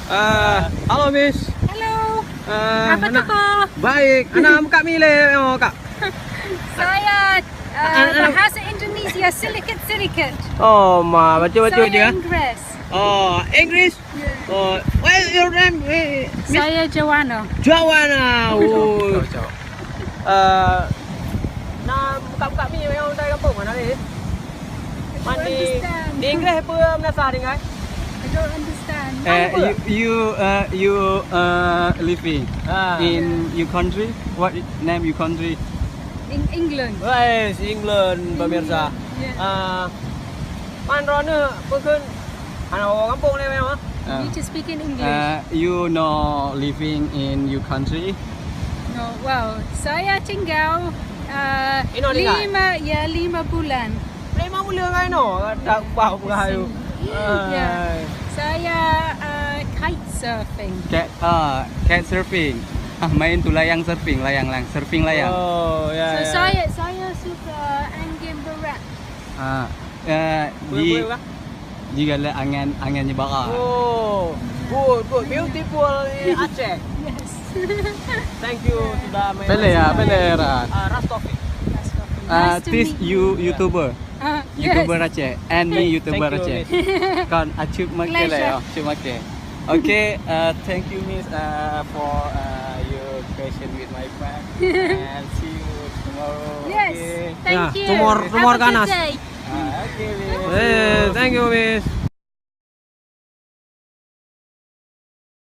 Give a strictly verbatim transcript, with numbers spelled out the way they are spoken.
Ah, halo, Miss. Halo. Ah, Apa anak- khabar? Baik. Anak, buka mi lé, oh, Kak. Saya uh, Ah, ah. Bahasa Indonesia sedikit-sedikit. Oh, ma, baca-baca Saya je. Inggris. Oh, English. Oh, what is your name? Eh, Miss Saya Joanna. Joanna. Oh. Uh, nak buka-buka mi yang dari kampung mana ni? Mandi. Understand. Di Inggris apa meunasah dengan? I don't understand. Uh, you you uh, you uh, living Ah. in your country? What name your country? In England. Wes, England pemirsa. Yeah. Ah, man droeneuh peukheun anak orang kampung ni memang. Uh, You just speak in English. uh, you know living in your country? No, well, saya tinggal uh, Ino tinggal? lima, ya lima bulan. Memang mula ngai no, tak ubah merayu. Ya. Saya uh, kite surfing. Cat uh, cat surfing. Ah, main tu layang surfing, layang lang surfing layang. Oh, ya. So Ya. Saya saya suka angin berat. Ah, uh, Boleh, di boleh lah. Jika le angan angan nyebara. Oh, good, good, beautiful eh, Aceh. Yes. Thank you sudah main. Boleh ya, boleh Ran. Ah, Ras Taufik. Uh, Nice to this meet you YouTuber. Uh, YouTuber yes. Aceh and me Thank- YouTuber thank you, Aceh. Kan Aceh makai lah Pleasure. ya, Aceh makai. Okay, uh, thank you Miss uh, for uh, your question with my friend and see you tomorrow. Yes. Okay. Thank Ya, you. tomorrow- Have tomorrow a good ganas. Day. Uh, okay, Miss. Eh, thank you, Miss.